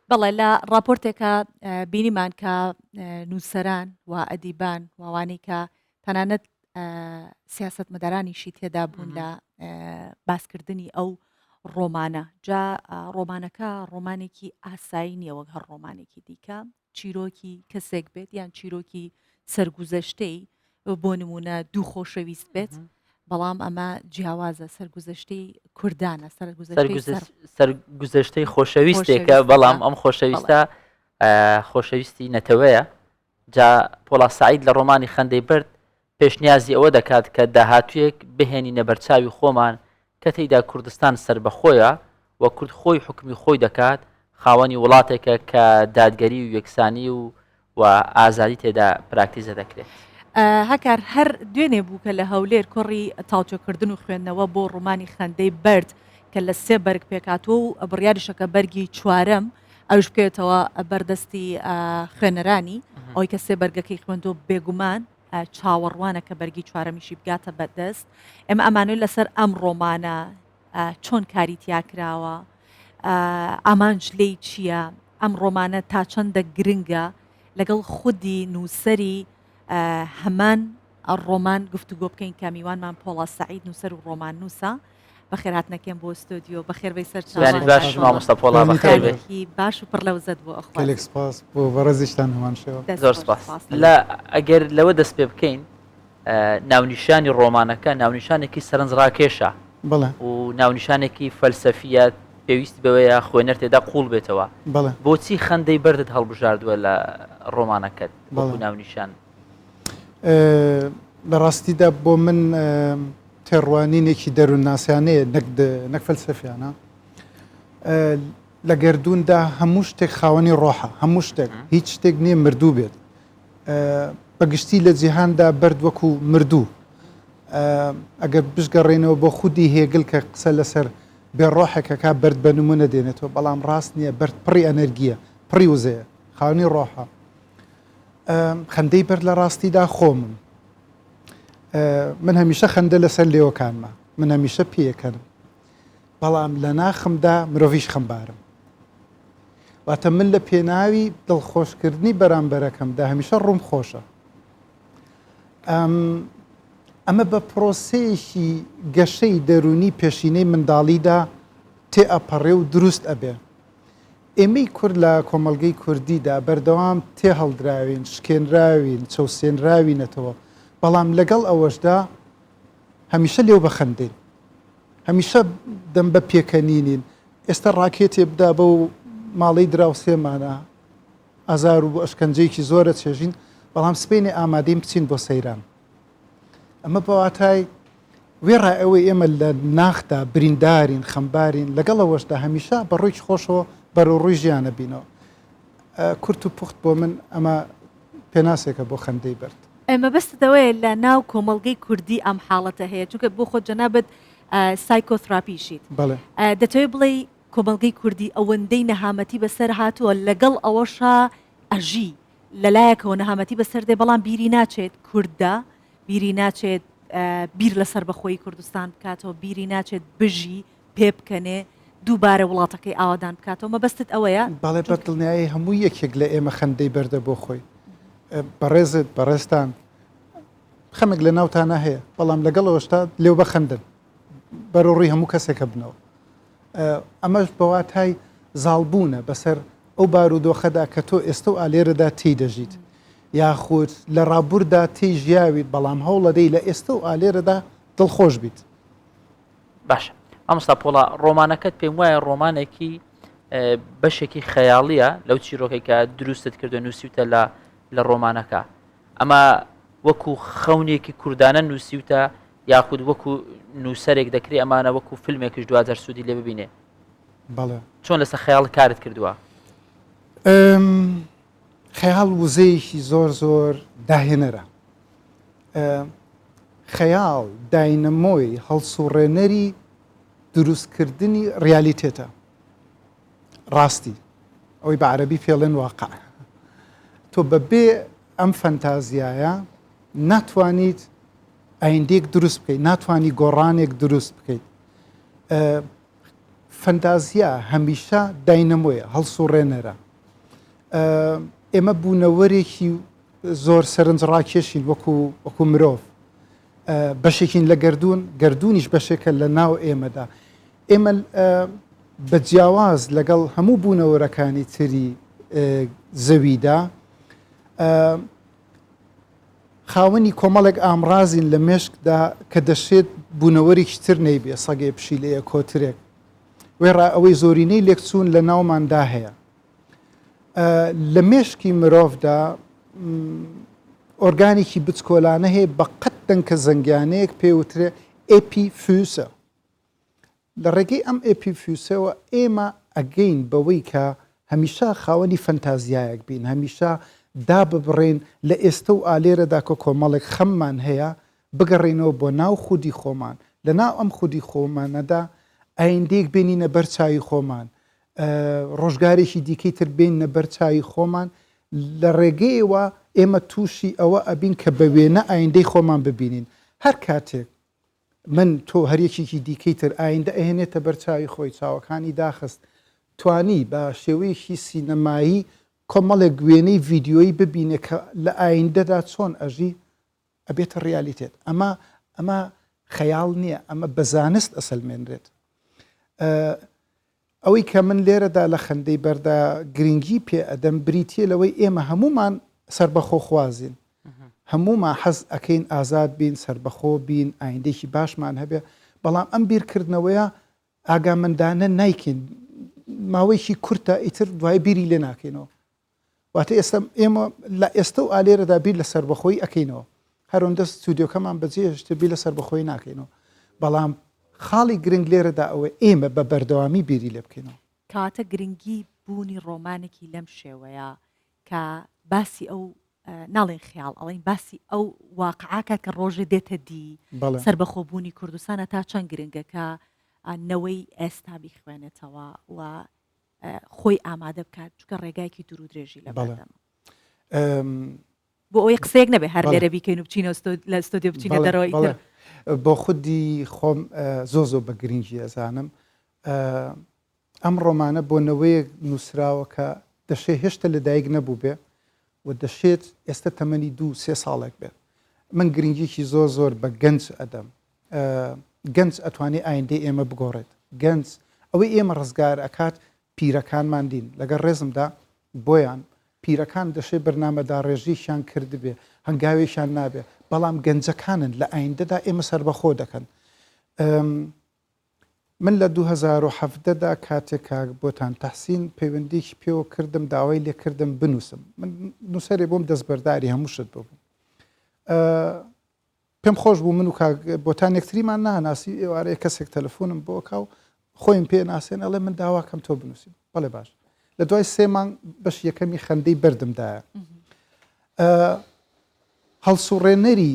بەڵێ لە ڕاپۆرتێکا بینیمان کە نووسەران و ئەدیبان و ئەوانەی کە تەنانەت سیاسەتمەدارانیشی تێدا بوون لە باسکردنی ئەو ڕۆمانە جا ڕۆمانەکە ڕۆمانێکی ئاسایی نییە وەک هەر ڕۆمانێکی دیکە چیرۆکی کەسێک بێت یان چیرۆکی سەرگوزەشتەی بۆ نمونە دوو خۆشەویست بێت بەڵام ئەمە جیاوازە سەرگوزەشتەی کوردانە سەرگوزەشتەی خۆشەویستێکە بەڵام ئەم خۆشەویستە خۆشەویستی نەتەوەیە جا پۆڵا سعید لە ڕۆمانی خەندەی برد پێشنیازی ئەوە دەکات کە داهاتوویەک بهێنینە بەرچاوی خۆمان کە تێیدا کوردستان سەربەخۆیە و کورد خۆی حوکمی خۆی دەکات، خاوەنی وڵاتێکە کە دادگەری و یەکسانی و و ئازادی تێدا پراکتیزە دەکرێت. هاکار، هەر دوێنێ بوو کە لە هەولێر کۆڕی تاوتوێکردن و خوێندنەوە بۆ ڕۆمانی خەندەی بەرد کە لە سێ بەرگ پێکهاتووە و بڕیاریشە کە بەرگی چوارەم ئەویش بکەوێتەوە بەردەستی خوێنەرانی، ئەوەی کە سێ بەرگەکەی خوێندووە بێگومان چاوەڕوانە کە بەرگی چوارەمیشی بگاتە بەدەست. ئێمە ئەمانەوێت لەسەر ئەم ڕۆمانە چۆن کاری تیا کراوە، ئامانج لێی چییە، ئەم ڕۆمانە تا چەندە گرنگە، لەگەڵ خودی نووسەری هەمان ڕۆمان گفتوگۆ بکەین کە میوانمان پۆڵا سەعید نووسەر و ڕۆماننووسە. بەخێرهاتنەکەم بۆ ستۆدیۆ، بەخێر بێی سەر چاوان. یانیت باش مامۆستا پۆڵا، بەخێر بێی. کارێکی باش و پڕ لە وزەت بۆ ئەخوازین. گەلێک سپاس بۆ بەڕێزیشتان هەمان شێوە. دەست زۆر خۆش سپاس. سپاس. لە ئەگەر لەوە دەست پێ بکەین ناونیشانی ڕۆمانەکە ناونیشانێکی سەرنجڕاکێشە بەڵێ. و ناونیشانێکی فەلسەفییە پێویستی بەوەیە خوێنەر تێدا قووڵ بێتەوە. بەڵێ. بۆچی خەندەی بەردت هەڵبژاردووە لە ڕۆمانەکەت بەڵێ. وەکوو ناونیشان؟ لە ڕاستیدا بۆ من تێڕوانینێکی دەروونناسیانەیە نەک نەک فەلسەفیانە. لە گەردووندا هەموو شتێک خاوەنی ڕۆحە، هەموو شتێک، هیچ شتێک نییە مردوو بێت. بە گشتی لە جیهاندا بەرد وەکو مردوو. ئەگەر بشگەڕێینەوە بۆ خودی هێگل کە قسە لەسەر بێ ڕۆحێک ئەکا بەرد بە نموونە دێنێتەوە، بەڵام ڕاست نییە، بەرد پڕی ئەنەرگییە، پڕی وزەیە، خاوەنی ڕۆحە. خەندەی بەرد لە ڕاستیدا خۆمم. من هەمیشە خەندە لەسەر لێوەکانمە، من هەمیشە پێکەنم، بەڵام لە ناخمدا مرۆڤیش خەمبارم. واتە من لە پێناوی دڵخۆشکردنی بەرامبەرەکەمدا هەمیشە ڕووم خۆشە. ئەمە بە پرۆسەیەکی گەشەی دەروونی پێشینەی منداڵیدا تێئەپەڕێ و دروست ئەبێ. ئێمەی کورد لە کۆمەڵگەی کوردیدا بەردەوام تێهەڵدراوین، شکێنراوین، چەوسێنراوینەتەوە، بەڵام لەگەڵ ئەوەشدا هەمیشە لێو بەخەندەین، هەمیشە دەم بە پێکەنینین، ئێستا ڕاکێتێ بدا بەو ماڵەی دراوسێمانە، ئازار و ئەشکەنجەیەکی زۆرە چێژین، بەڵام سبەینێ ئامادەین بچین بۆ سەیران. ئەمە بە واتای وێڕای ئەوەی ئێمە لە ناخدا بریندارین، خەمبارین، لەگەڵ ئەوەشدا هەمیشە بە ڕوویەکی خۆشەوە بەرەو ڕووی ژیانە بینەوە. کورت و پوخت بۆ من ئەمە پێناسێکە بۆ خەندەی بەرد. مەبەستت ئەوەیە لە ناو کۆمەڵگەی کوردی ئەم حاڵەتە هەیە چونکە بۆ خۆت جەنابت سایکۆثراپیشیت بەڵێ. دەتەوێت بڵێی کۆمەڵگەی کوردی ئەوەندەی نەهامەتی بەسەر هاتووە لەگەڵ ئەوەشا ئەژی لەلایەکەوە نەهامەتی بەسەر دێ بەڵام بیری ناچێت کوردە بیری ناچێت بیر لە سەربەخۆیی کوردستان بکاتەوە بیری ناچێت بژی پێبکەنێ دووبارە وڵاتەکەی ئاوادان بکاتەوە مەبەستت ئەوەیە؟ بەڵێ بە دڵنیایی هەموو یەکێک لە ئێمە خەندەی بەردە بۆ خۆی. بەڕێزت، بەڕێزتان خەمێک لە ناوتانا هەیە، بەڵام لەگەڵ ئەوەشتا لێو بەخەندەن. بەرەو ڕووی هەموو کەسێک ئەبنەوە. ئەمەش بە واتای زاڵبوونە بەسەر ئەو بارودۆخەدا کە تۆ ئێستە و ئالێرەدا تێی دەژیت. یاخود لە ڕابوردا تێی ژیاویت، بەڵام هەوڵەدەی لە ئێستە و ئالێرەدا دڵخۆش بیت. باشە مامۆستا پۆڵا ڕۆمانەکەت پێم وایە ڕۆمانێکی بەشێکی خەیاڵیە لەو چیرۆکەی کە دروستت کردو نووسیوتە لە لە ڕۆمانەکە ئەمە وەکو خەونێکی کوردانە نووسیوتە یاخود وەکو نووسەرێک دەکرێت ئەمانە وەکو فیلمێکش دوجار سوودی لێ ببینێ بەڵێ چۆن لەسەر خەیاڵ کارت کردووە؟ خەیاڵ وزەیەکی زۆر زۆر داهێنەرە خەیاڵ داینەمۆی هەڵسوڕێنەری دروستکردنی ڕیالیتێتە، ڕاستی، ئەوەی بە عەرەبی پێڵێن واقع. تۆ بەبێ ئەم فەنتازیایە ناتوانیت ئایندەیەک دروست بکەیت، ناتوانی گۆڕانێک دروست بکەیت. فەنتازیا هەمیشە داینەمۆیە، هەڵسوڕێنەرە. ئێمە بوونەوەرێکی زۆر سەرنجڕاکێشین وەکو وەکو مرۆڤ. بەشێکین لە گەردوون، گەردوونیش بەشێکە لە ناو ئێمەدا. ئێمە بە جیاواز لەگەڵ هەموو بوونەوەرەکانی تری زەویدا خاوەنی کۆمەڵێک ئامڕازین لە مێشکدا کە دەشێت بوونەوەرێکی تر نەیبێ، سەگێ، پشیلەیە، کۆترێک. وێڕای ئەوەی زۆرینەی لێکچوون لە ناوماندا هەیە. لە مێشکی مرۆڤدا ئۆرگانێکی بچکۆلانە هەیە بە قەد دەنکە زەنگیانەیەک پێوترێ ئێپیفیوسە. لە ڕێگەی ئەم ئێپیفیوسەوە ئێمە ئەگەین بەوەی کە هەمیشە خاوەنی فەنتازیایەک بین، هەمیشە داببڕێین لە ئێستە و ئالێرەدا کە کۆمەڵێک خەممان هەیە، بگەڕێینەوە بۆ ناو خودی خۆمان، لە ناو ئەم خودی خۆمانەدا ئایندەیەک بێنینە بەر چاوی خۆمان، ڕۆژگارێکی دیکەی تر بێنینە بەر چاوی خۆمان، لە ڕێگەیەوە ئێمە تووشی ئەوە ئەبین کە بە وێنە ئایندەی خۆمان ببینین. هەر کاتێک من، تۆ، هەر یەکێکی دیکەی تر ئایندە ئەهێنێتە بەر چاوی خۆی، چاوەکانی داخست، توانی بە شێوەیەکی سینەمایی کۆمەڵێک وێنەی ڤیدیۆیی ببینێ کە لە ئایندەدا چۆن ئەژی، ئەبێتە ڕیالیتێت. ئەمە ئەمە خەیاڵ نییە، ئەمە بە زانست ئەسەلمێنرێت. ئەوەی کە من لێرەدا لە خەندەی بەردا گرنگی پێ ئەدەم بریتییە لەوەی ئێمە هەموومان سەربەخۆخوازین، هەموومان حەز ئەکەین ئازاد بین، سەربەخۆ بین، ئایندەیەکی باشمان هەبێ، بەڵام ئەم بیرکردنەوەیە ئاگامەندانە نایکەین، ماوەیەکی کورتە ئیتر دوای بیری لێ ناکەینەوە. واتە ئێستا ئێمە لە ئێستە و ئالێرەدا بیر لە سەربەخۆیی ئەکەینەوە، هەرۆندە ستودیۆکەمان بەجێهێشت بیر لە سەربەخۆیی ناکەینەوە، بەڵام خاڵی گرنگ لێرەدا ئەوەیە ئێمە بە بەردەوامی بیری لێ بکەینەوە. کەواتە گرنگی بوونی ڕۆمانێکی لەم شێوەیە کە باسی ئەو ناڵێن خەیاڵ ئەڵێن باسی ئەو واقعە کات کە ڕۆژێ دێتە دی سەربەخۆبوونی کوردستانە تا چەند گرنگە کە نەوەی ئێستا بیخوێنێتەوە و خۆی ئامادە بکات چونکە ڕێگایەکی دوور و درێژی لە بەردەمە. بۆ ئەوەی قسەیەک نەبێ هەر لێرە بیکەین و بچینە لە ستۆدیۆ بچینە دەرەوە ئیتر. بۆ خودی خۆم زۆر زۆر بە گرنگی ئەزانم ئەم ڕۆمانە بۆ نەوەیەک نووسراوە کە دەشێ هێشتا لەدایک نەبووبێ و دەشێت ئێستا تەمەنی دوو سێ ساڵێک بێت. من گرنگیکی زۆر زۆر بە گەنج ئەدەم. گەنج ئەتوانێ ئایندەی ئێمە بگۆڕێت. گەنج ئەوەی ئێمە ڕزگار ئەکات پیرەکانمان دین. لەگەڵ ڕێزمدا بۆیان، پیرەکان دەشێ بەرنامەداڕێژییەکیان کردبێ، هەنگاوێکیان نابێ، بەڵام گەنجەکانن لە ئایندەدا ئێمە سەربەخۆ دەکەن. من لە 2017 دا کاتێک کاک بۆتان تەحسین پەیوەندیەکی پێوە کردم داوای لێ کردم بنووسم من نووسەرێ بووم دەستبەرداری هەموو شت ببووم پێم خۆش بوو من و کاک بۆتان یەکتریمان ناناسی ئێوارەیە کەسێک تەلەفۆنم بۆ کا و خۆیم پێ ناسێن ئەڵێ من داواکەم تۆ بنووسیم بەڵێ باش لە دوای سێ مانگ بەش یەکەمی خەندەی بەردمدایە هەڵسوڕێنەری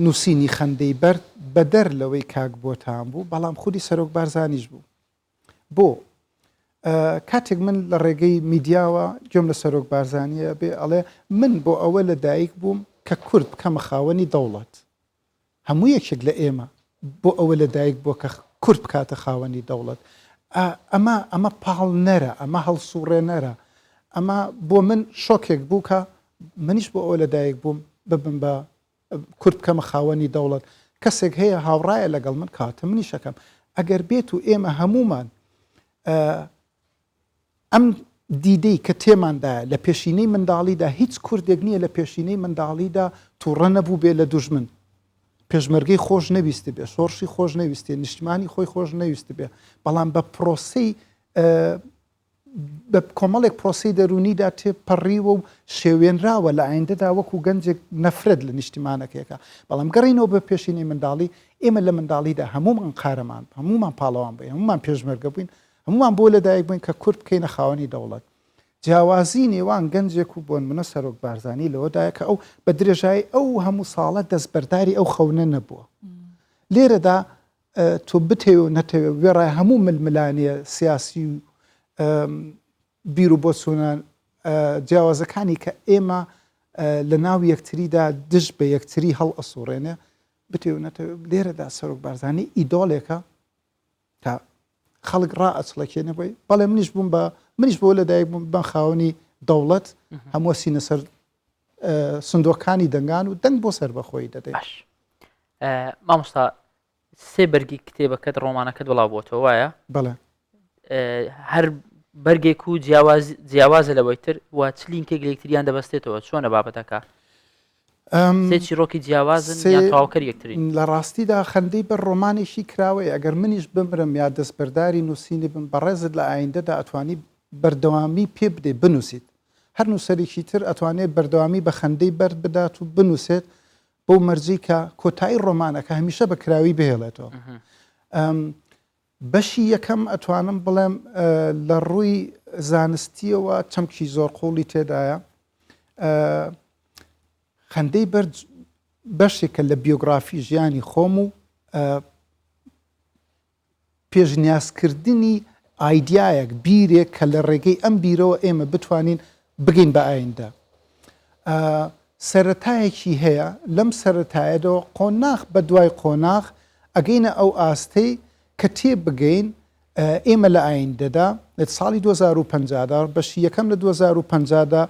نووسینی خەندەی بەرد بەدەر لەوەی کاک بۆتان بوو، بەڵام خودی سەرۆک بارزانیش بوو. بۆ؟ کاتێک من لە ڕێگەی میدیاوە گوێم لە سەرۆک بارزانییە بێ ئەڵێ من بۆ ئەوە لە دایک بووم کە کورد بکەمە خاوەنی دەوڵەت. هەموو یەکێک لە ئێمە بۆ ئەوە لە دایک بووە کە کورد بکاتە خاوەنی دەوڵەت. ئەمە ئەمە پاڵنەرە، ئەمە هەڵسوڕێنەرە. ئەمە بۆ من شۆکێک بوو کە منیش بۆ ئەوە لە دایک بووم ببم بە کورد بکەمە خاوەنی دەوڵەت. کەسێک هەیە هاوڕایە لەگەڵ من کەواتە منیش ئەکەم. ئەگەر بێت و ئێمە هەموومان ئەم دیدەی کە تێماندایە لە پێشینەی منداڵیدا هیچ کوردێک نییە لە پێشینەی منداڵیدا تووڕە نەبووبێ لە دوژمن، پێشمەرگەی خۆش نەویستبێ، شۆڕشی خۆش نەویستێ، نیشتمانی خۆی خۆش نەویستبێ، بەڵام بە پرۆسەی بە کۆمەڵێک پرۆسەی دەروونیدا تێپەڕیوە و شێوێنراوە لە ئایندەدا وەکو گەنجێک نەفرەت لە نیشتیمانەکەیەکە بەڵام گەڕینەوە بە پێشینەی منداڵی ئێمە لە منداڵیدا هەموومان قارەمان هەموومان پاڵەوان بووین هەموومان پێشمەرگە بووین هەموومان بۆ لەدایک بووین کە کورد بکەینە خاوەنی دەوڵەت. جیاوازی نێوان گەنجێک و بۆنمونە سەرۆک بارزانی لەوەدایە کە ئەو بە درێژایی ئەو هەموو ساڵە دەستبەرداری ئەو خەونە نەبووە. لێرەدا تۆ بتەوێ و نەتەوێ وێڕای هەموو ململانێ سیاسی و بیر و بۆچوونە جیاوازەکانی کە ئێمە لە ناو یەکتریدا دژ بە یەکتری هەڵئەسوڕێنێ بتەوێ و نەتەوێ لێرەدا سەرۆک بارزانی ئیدۆلێکە کە. خەڵک ڕائەچڵەکێنێ بۆی بەڵێ منیش بووم بە منیش بۆ لەدایک بووم بەم خاوەنی دەوڵەت هەموو سینە سەر سندۆکانی دەنگان و دەنگ بۆ سەربەخۆیی دەدەین. باش مامۆستا سێ بەرگی کتێبەکەت ڕۆمانەکەت بڵاو بۆتەوە وایە؟ بەڵێ. هەر بەرگێک و جیاواز جیاوازە لەوەی تر و چ لینکێک لە یەکتریان دەبەستێتەوە چۆنە بابەتەکە؟ سێ چیرۆکی جیاوازن یان تەواوکەری یەکترین؟ لە ڕاستیدا خەندەی بەر ڕۆمانێکی کراوەیە ئەگەر منیش بمرم یا دەستبەرداری نووسینی بم بەڕێزت لە ئایندەدا ئەتوانی بەردەوامی پێ بدەیت بنووسیت هەر نووسەرێکی تر ئەتوانێت بەردەوامی بە خەندەی بەرد بدات و بنووسێت بەو مەرجەی کە کۆتایی ڕۆمانەکە هەمیشە بە کراوی بهێڵێتەوە. بەشی یەکەم ئەتوانم بڵێم لە ڕووی زانستیەوە چەمکی زۆر قوڵی تێدایە. خەندەی بەرد بەشێکە لە بیۆگرافی ژیانی خۆم و پێشنیازکردنی ئایدیایەک، بیرێک کە لە ڕێگەی ئەم بیرەوە ئێمە بتوانین بگەین بە ئایندە. سەرەتایەکی هەیە، لەم سەرەتایەدەوە قۆناغ بە دوای قۆناغ ئەگەینە ئەو ئاستەی کە تێبگەین ئێمە لە ئایندەدا، لە ساڵی 2050 دا، بەشی یەکەم لە 2050 دا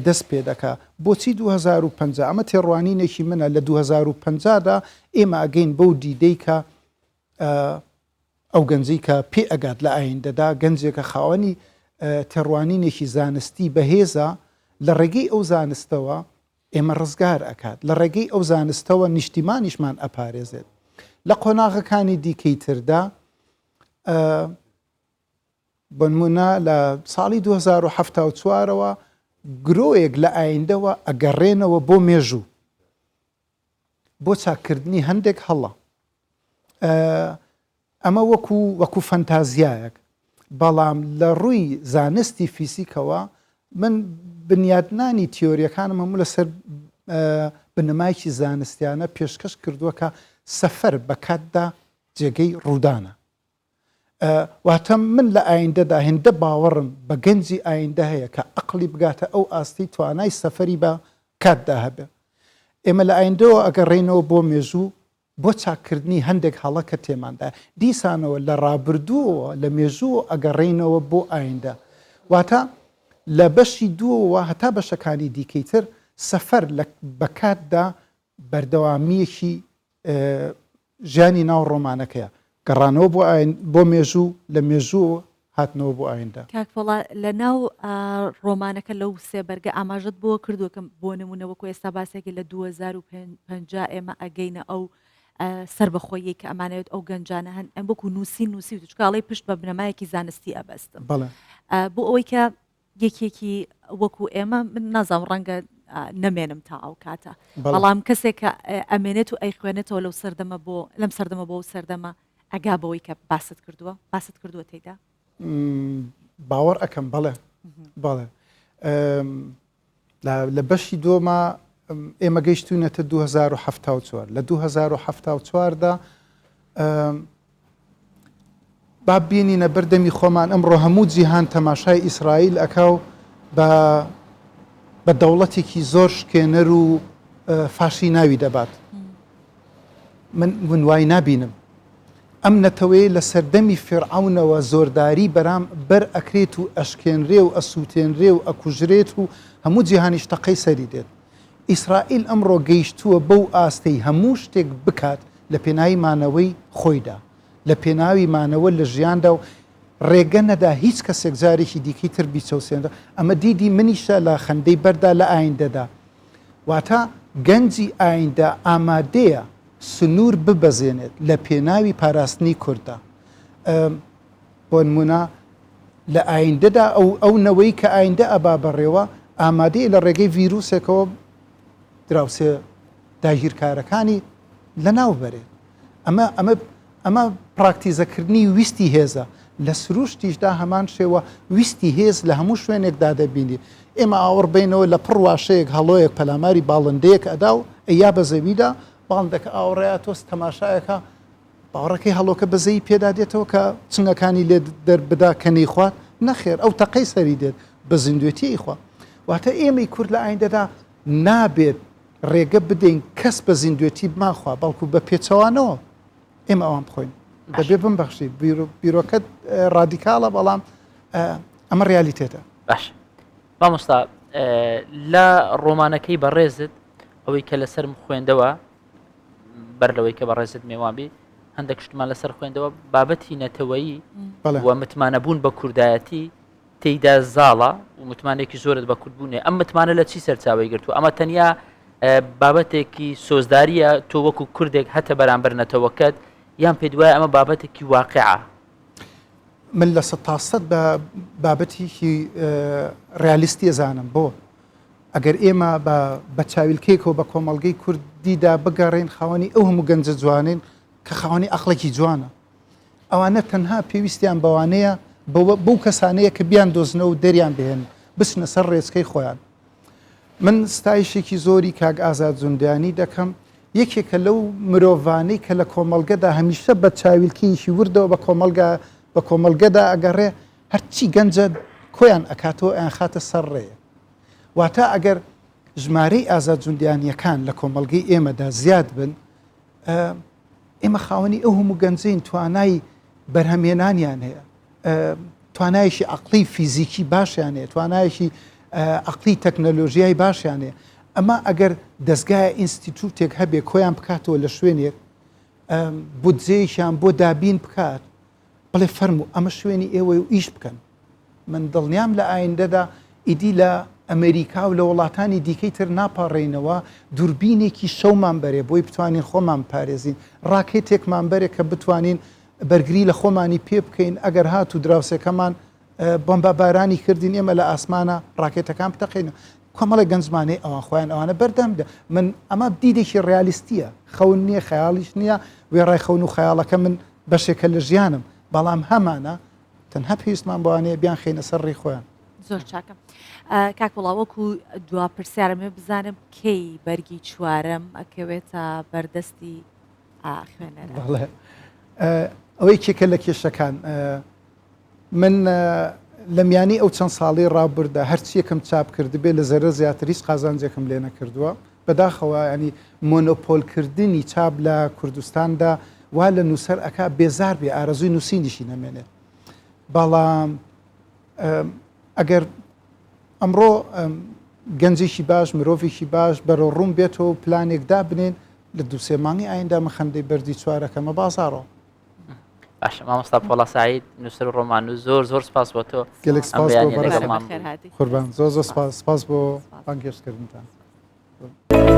دەست پێدەکا. بۆچی 2050؟ ئەمە تێڕوانینێکی منە، لە 2050 دا ئێمە ئەگەین بەو دیدەی کە ئەو گەنجەی کە پێ ئەگات لە ئایندەدا گەنجێکە خاوەنی تێڕوانینێکی زانستی بەهێزە لە ڕێگەی ئەو زانستەوە ئێمە ڕزگار ئەکات لە ڕێگەی ئەو زانستەوە نیشتیمانیشمان ئەپارێزێت لە قۆناغەکانی دیکەی تردا بۆنمونە لە ساڵی 2074ەوە گرۆیەک لە ئایندەوە ئەگەڕێنەوە بۆ مێژوو بۆ چاککردنی هەندێک هەڵە. ئەمە وەکو وەکو فەنتازیایەک، بەڵام لە ڕووی زانستی فیزیکەوە من بنیادنانی تیۆریەکانم هەموو لەسەر بنەمایەکی زانستیانە پێشکەش کردووە کە سەفەر بە کاتدا جێگەی ڕوودانە. واتە من لە ئایندەدا هێندە باوەڕم بە گەنجی ئایندە هەیە کە ئەقڵی بگاتە ئەو ئاستەی توانای سەفەری بە کاتدا هەبێ. ئێمە لە ئایندەوە ئەگەڕێینەوە بۆ مێژوو بۆ چاککردنی هەندێک هەڵە کە تێماندا. دیسانەوە لە ڕابردووەوە لە مێژووەوە ئەگەڕێینەوە بۆ ئایندە. واتە لە بەشی دووەوە هەتا بەشەکانی دیکەی تر سەفەر لە بە کاتدا بەردەوامییەکی ژیانی ناو ڕۆمانەکەیە، گەڕانەوە بۆ ئاین بۆ مێژوو، لە مێژووەوە هاتنەوە بۆ ئایندە. کاک پۆڵا لە ناو ڕۆمانەکە لەو سێ بەرگە ئاماژەت بۆ کردووە کە بۆ نموونە وەکو ئێستا باسێکی لە 2050 ئێمە ئەگەینە ئەو سەربەخۆیی کە ئەمانەوێت ئەو گەنجانە هەن ئەم وەکو نووسین نووسی و چکاڵی پشت بە بنەمایەکی زانستی ئەبەستم بۆ ئەوەی کە یەکێکی وەکو ئێمە من نازانم ڕەنگە نەمێنم تا ئەو کاتە بەڵام کەسێک کە ئەمێنێت و ئەیخوێنێتەوە لەو سەردەمە بۆ لەم سەردەمە بۆ سەردەمە ئەگا بەوەی کە باست کردووە باست کردووە تێدا باوەڕ ئەەکەم بەڵێ بەڵێ لە بەشی دۆما ئێمە گەیشتوینەتە 2074 لە 2074 دا با بینینە بەر دەمی خۆمان ئەمڕۆ هەموو جیهان تەماشای ئیسرائیل ئەکا و بە بە دەوڵەتێکی زۆر شکێنەر و فاشی ناوی دەبات من من وای نابینم ئەم نەتەوەیە لە سەردەمی فێرعونەوە زۆرداری بەرام بەر ئەکرێت و ئەشکێنرێ و ئەسووتێنرێ و ئەکوژرێت و هەموو جیهانیش تەقەی سەری دێت ئیسرائیل ئەمڕۆ گەیشتووە بەو ئاستەی هەموو شتێک بکات لە پێناوی مانەوەی خۆیدا، لە پێناوی مانەوە لە ژیاندا و ڕێگە نەدا هیچ کەسێک جارێکی دیکەی تر بیچەوسێنرا، ئەمە دیدی منیشە لە خەندەی بەردا لە ئایندەدا. واتە گەنجی ئایندە ئامادەیە سنوور ببەزێنێت لە پێناوی پاراستنی کورددا. بۆنمونە لە ئایندەدا ئەو ئەو نەوەی کە ئایندە ئەبا بەڕێوە ئامادەیە لە ڕێگەی ڤیروسێکەوە دراوسێ داگیرکارەکانی لەناو بەرێت. ئەمە ئەمە ئەمە پراکتیزەکردنی ویستی هێزە. لە سروشتیشدا هەمان شێوە ویستی هێز لە هەموو شوێنێکدا دەبینی. ئێمە ئاوڕ بەینەوە لە پڕ واشەیەک هەڵۆیەک پەلاماری باڵندەیەک ئەدا و ئەیا بە زەویدا، باڵندەکە ئاوڕەیا تۆز تەماشایەکا باوەڕەکەی هەڵۆکە بەزەیی پێدا دێتەوە کە چنگەکانی لێ دەربدا کە نەیخوات؟ نەخێر ئەو تەقەی سەری دێت بە زیندوێتی ئەیخوا. واتە ئێمەی کورد لە ئایندەدا نابێت ڕێگە بدەین کەس بە زیندوێتی بمانخوا بەڵکو بە پێچەوانەوە ئێمە ئەوان بخۆین. دەبێ بمبەخشی بیرۆکەت ڕادیکاڵە بەڵام ئەمە ڕیالیتێتە. باش مامۆستا لە ڕۆمانەکەی بەڕێزت ئەوەی کە لەسەرم خوێندەوە بەر لەوەی کە بەڕێزت مێوان بی هەندێک شتمان لەسەر خوێندەوە بابەتی نەتەوەیی و متمانەبوون بە کوردایەتی تێیدا زاڵە و متمانێکی زۆرت بە کوردبوونێ ئەم متمانە لە چی سەرچاوی گرتووە ئەمە تەنیا بابەتێکی سۆزداریە تۆ وەکو کوردێک هەتە بەرامبەر نەتەوەکەت یان پێ دوای ئەمە بابەتێکی واقعە من 100% بە بابەتێکی ڕیالیستی ئەزانم بۆ ئەگەر ئێمە بە بە چاویلکەیەکەوە بە کۆمەڵگەی کوردیدا بگەڕێین خاوەنی ئەو هەموو گەنجە جوانین کە خاوەنی ئەقڵێکی جوانە ئەوانە تەنها پێویستیان بەوانەیە بەو کەسانەیە کە بیان دۆزنەوە و دەریان بهێن بچنە سەر ڕێچکەی خۆیان من ستایشێکی زۆری کاک ئازاد زوندیانی دەکەم یەکێکە لەو مرۆڤانەی کە لە کۆمەڵگەدا هەمیشە بە چاویلکەیەکی وردەوە بە کۆمەڵگا بە کۆمەڵگەدا ئەگەڕێ هەرچی گەنجە کۆیان ئەکاتەوە ئەیانخاتە سەر ڕێ واتە ئەگەر ژمارەی ئازاد جوندیانیەکان لە کۆمەڵگەی ئێمەدا زیاد بن ئێمە خاوەنی ئەو هەموو گەنجین توانای بەرهەمێنانیان هەیە توانایەکی عقلی فیزیکی باشیان هەیە توانایەکی عقلی تەکنەلۆژیای باشیان هەیە ئەمە ئەگەر دەستگایە ئینستیتوتێک هەبێ کۆیان بکاتەوە لە شوێنێک بودجەیەکیان بۆ دابین بکات بڵێ فەرموو ئەمە شوێنی ئێوەی و ئیش بکەن من دڵنیام لە ئایندەدا ئیدی لە ئەمریکا و لە وڵاتانی دیکەی تر ناپاڕێینەوە دووربینێکی شەومان بەرێ بۆی بتوانین خۆمان پارێزین ڕاکێتێکمان بەرێ کە بتوانین بەرگری لە خۆمانی پێ بکەین ئەگەر هات و دراوسێکەمان بۆمبا بارانی کردین ئێمە لە ئاسمانە ڕاکێتەکان بتەقین کۆمەڵی گەنجمانەی ئەوان خۆیان ئەوانە بەردەم من ئەمە دیدێکی ڕیالیستیە خەون نییە خەیاڵیش نییە وێڕای خەون و خەیاڵەکە من بەشێکە لە ژیانم بەڵام هەمانە تەنها پێویستمان بەوانەیە بیان خەینە سەر ڕێی خۆیان. زۆر چاکە کاک وڵا وەکو دوا پرسیارم بزانم کەی بەرگی چوارەم ئەکەوێتە بەردەستی خوێنەر ئەوەی کێکە لە کێشەکان من لە میانی ئەو چەند ساڵی ڕابردا هەرچیەکم چاپ کردبێ لە زەرە زیاتر هیچ قازانجێکم لێ نەکردووە بەداخەوە ینی مۆنۆپۆلکردنی چاپ لە کوردستاندا وا لە نووسەر ئەک بێزار بێ ئارەزووی نووسینیشی نەمێنێت بەڵام ئەگەر ئەمڕۆ گەنجێکی باش مرۆڤێکی باش بەرەو ڕوون بێتەوە پلانێک دابنێن لە دوسێ مانگی ئایندا من خەندەی بەردی چوارەکەمە بازاڕەوە باشە مامۆستا پۆڵا سعید نووسەر و ڕۆماننووس زۆر زۆر سپاس بۆ تۆ گەلێک سپاس بۆ بەڕێزتان قوربان زۆر زۆر سپاس سپاس بۆ بانگهێشتکردنتان.